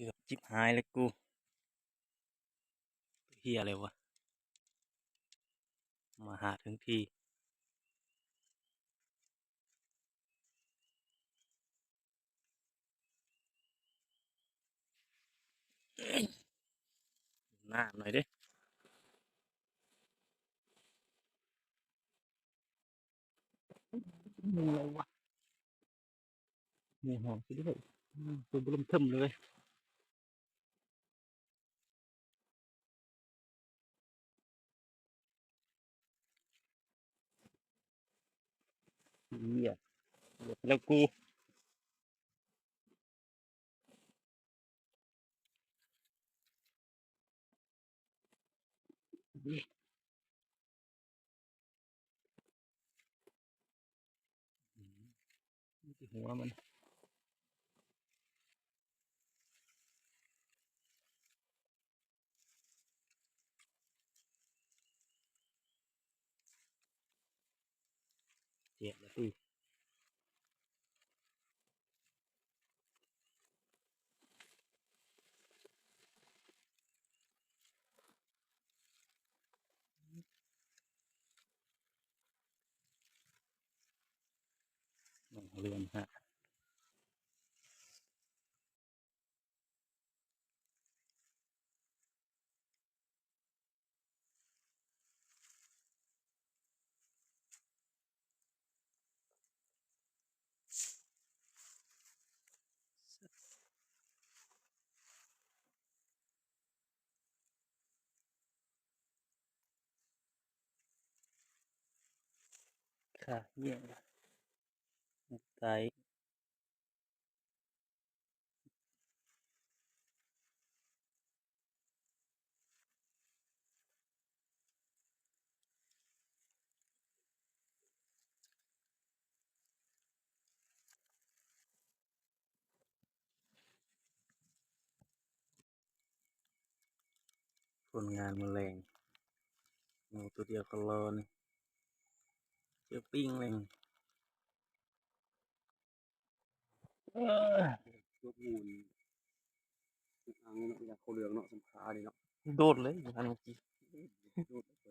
ກືອບຈິບຫາຍແລ້ວກູ ເຫື່ອແລ້ວວະ ມາຫາເຖິງທີ່. ນ້ຳໜ້ອຍເດ້ ມີຫຍັງວະ ມີຫອມຊິເດ້ ອືມ ຕົວເບິ່ມເທີມເລີຍ. ເຫື່ອ ແລ້ວກູ ອືມ ມີແຕ່ຫົວມັນ ເຈັບແລ້ວຕິ. ເລື່ອນຮະ ຂາຫຍັງ ໄຕ ຜົນງານມື້ແລງ ໝູໂຕດຽວກໍລໍນີ້ ເຈີປີ້ງແລ້ວນີ້. ເອີ ພວກໝູນີ້ ອັງເນາະ ຢາກເຂົ້າເລື່ອງເນາະ ສຳຄານີ້ເນາະ ໂດດເລີຍ ອັນເມື່ອກີ້ ໂດດໄປ.